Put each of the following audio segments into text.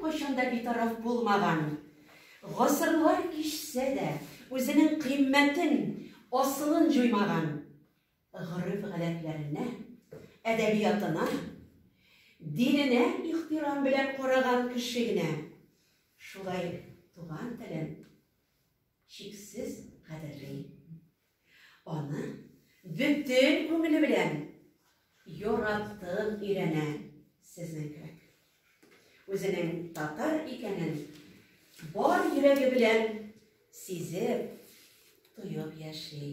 беркайчан да битараф булмаган, гасырлар кичсә дә, үзенең кыйммәтен, асылын җуймаган гореф-гадәтләренә, әдәбиятына, диненә ихтирам белән караган кеше генә шулай туган телен чиксез кадерли. Аны бөтен күңеле белән яратып өйрәнә сезнең кебек. Үзенең татар икәнен бар йөрәге белән сизеп, тоеп яши.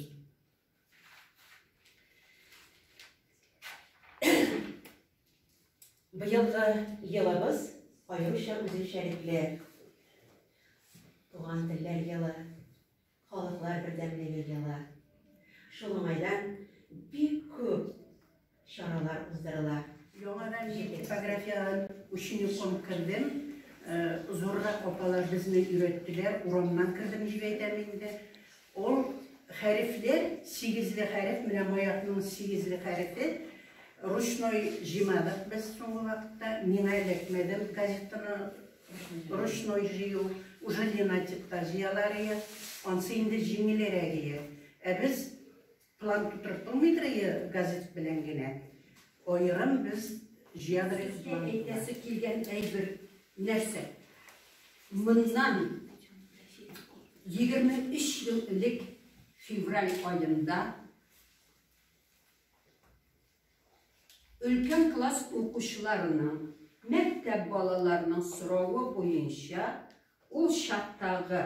Быелгы елыбыз аеруча үзенчәлекле. Туган телләр елы. Халыклар бердәмлеге елы. Шул уңайдан бик күп чаралар уздырыла. Яңадан мин типографиягә учеником кердем. Зуррак апалар безне өйрәттеләр, урамнан кердем дип әйтәм инде. Ул хәрефләр, сигезле хәреф, менә Маякның сигезле хәрефе, ручной җыймадык без соңгы вакытта, миңа эләкмәде газетаны Ручной җыю, уже линотипта җыялар ие, ансы инде җиңелерәк ие. Ә без план тутырып булмыйдыр ие газет белән генә. Аерым без җыядыр идек Сезгә әйтәсе килгән әйбер нәрсә? Моннан 23 ел элек февраль аенда Өлкән класс укучыларының, мәктәп балаларының соравы буенча ул чактагы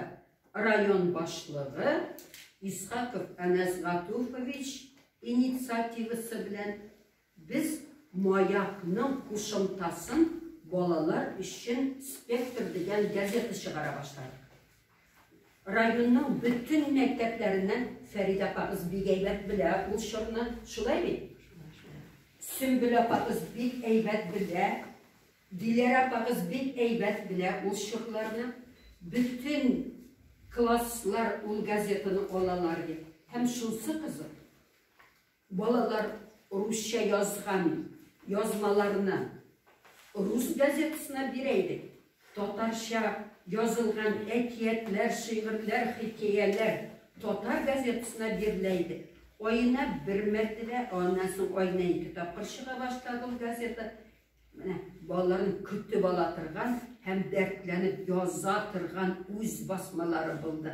район башлыгы Исхаков Әнәс Гатуфович инициативасы белән без Маяк ның кушымтасын балалар өчен Спектр дигән газета чыгара башладык. Районның бөтен мәктәпләреннән Фәридә апагыз бик әйбәт белә ул чорны, шулай бит? Сөмбел апагыз бик әйбәт белә, Диләрә апагыз бик әйбәт белә ул чорларны. Бөтен класслар ул газетаны алалар дип. Һәм шунсы кызык, Балалар русча язган язмаларны рус газетасына бирә идек. Татарча язылган әкиятләр, шигырьләр, хикәяләр татар газетасына бирелә иде. Аена бер мәртәбә, ә аннан соң аена ике тапкыр чыга башлады ул газета. Менә балаларны көтеп ала торган һәм дәртләнеп яза торган үз басмалары булды.